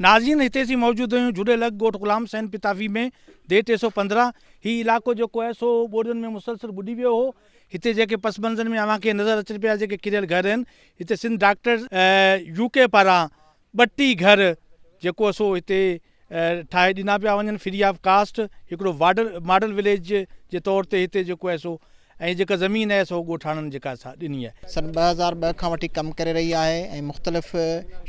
ناظرين هتي اسين موجود آهيون جهڏي لڳ ڳوٺ غلام حسين پتافي ۾ ديهه 315 هي علائقو جيڪو آهي سو ٻوڏن ۾ مسلسل ٻڏي ويو هو هتي جيڪي پس منظر ۾ اوهان کي نظر اچن پيا جيڪي ڪريل گهر آهن هتي سنڌ ڊاڪٽرز يو ڪي پاران ٻٽي گهر جيڪو سو هتي ٺاهي ڏنا پيا وڃن فري آف ڪاسٽ هڪڙو واڊل ماڊل وليج جي طور تي هتي جيڪو آهي سو ۽ جيڪا زمين آهي سو ڳوٺاڻن جيڪا سا ڏني آهي. سن 2002 کان وٺي ڪم ڪري رهي آهي ۽ مختلف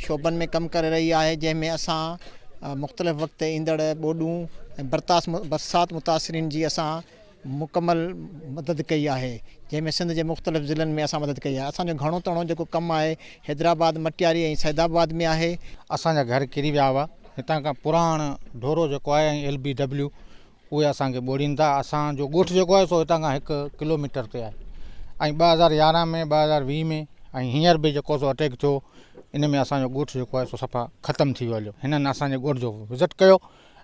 شعبن ۾ ڪم ڪري رهي آهي جنهن ۾ اسان مختلف وقت تي ايندڙ ٻوڏون ۽ برسات متاثرين جي اسان مڪمل مدد ڪئي آهي جنهن ۾ سنڌ جي مختلف ضلعن ۾ اسان مدد ڪئي آهي اسان جو گهڻو تڻو جيڪو ڪم آهي حيدرآباد مٽياري ۽ سيد آباد ۾ آهي. اسان جا گهر ڪري ويا هئا هتان کان پراڻ ڍورو جيڪو آهي ۽ ايل بي ڊبليو اهي اسان کي ٻوڙين ٿا. اسان جو ڳوٺ جيڪو آهي سو هتان کان هڪ ڪلو ميٽر تي آهي ۽ 2011 ۾ 2020 ۾ ۽ هينئر به جيڪو سو اٽيڪ ٿيو ان ۾ اسان جو ڳوٺ جيڪو آهي سو صفا ختم ٿي ويو هليو. هنن اسان جي ڳوٺ جو وزٽ ڪيو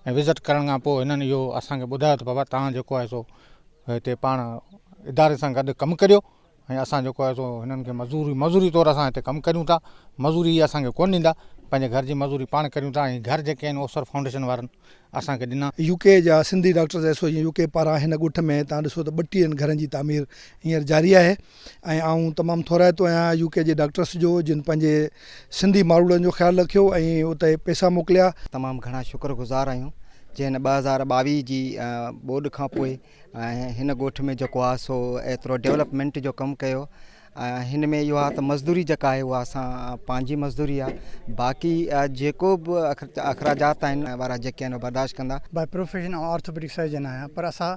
۽ وزٽ ڪرڻ کان پوء هنن اهو اسان کي ٻڌايو ته بابا توهان جيڪو آهي سو هتي پاڻ اداري سان گڏ ڪم ڪريو ۽ اسان جيڪو آهي سو هنن کي مزوري مزوري طور اسان هتي ڪم ڪريون ٿا مزوري هي اسان کي ڪونه ڏيندا پنهنجي گهر جي مزوري پاڻ ڪريون ٿا ۽ گهر جيڪي آهن اوسر فائونڊيشن وارن اسان کي ڏنا. يو ڪي جا سنڌي ڊاڪٽرز ايسوسيئيشن يو ڪي پاران هن ڳوٺ ۾ تان ڏسو ته ٻٽيهن گهرن جي تعمير هينئر جاري آهي ۽ آئون تمام ٿورائتو آهيان يو ڪي جي ڊاڪٽرس جو جن پنهنجي سنڌي ماروئڙن جو خيال رکيو ۽ اتي پئسا موڪليا. تمام گهڻا شڪر گذار آهيون جنهن 2022 جي ٻوڏ کان پوء ۽ هن ڳوٺ ۾ جيڪو آهي سو ايترو ڊولپمينٽ جو ڪم ڪيو ۽ هن ۾ اهو آهي ته مزدوري جيڪا آهي اها اسان پنهنجي مزدوري آهي باقي جيڪو به اخراجات آهن وارا جيڪي آهن برداشت ڪندا. باء پروفيشن آئون آرٿوپيڊڪ سرجن آهيان پر اسان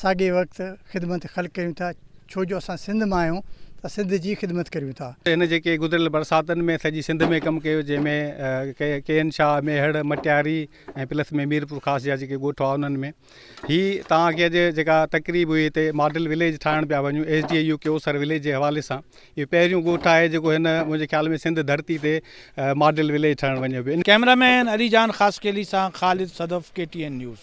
ساڳئي وقت خدمت خلق ڪريون ٿا ڇو جو اسان سنڌ مان آهيون ته سنڌ جي خدمت ڪريون ٿا. هن جيڪي گذريل برساتن ۾ سڄي سنڌ ۾ ڪم ڪيو جنهن ۾ ڪي اين شاهه، ميهڙ، مٽياري ۽ پلس ۾ ميرپورخاص جا جيڪي ڳوٺ هئا انهن ۾ هي توهان کي اڄ جيڪا تقريب هئي هتي ماڊل وليج ٺاهڻ پيا وڃون S D A U K Osar village جي حوالي سان اهو پهريون ڳوٺ آهي جيڪو هن منهنجي خيال ۾ سنڌ ڌرتي تي ماڊل وليج ٺهڻ وڃي پيو. ڪئميرا مين علي جان خاصخيلي سان Khalid Sadaf K T N news.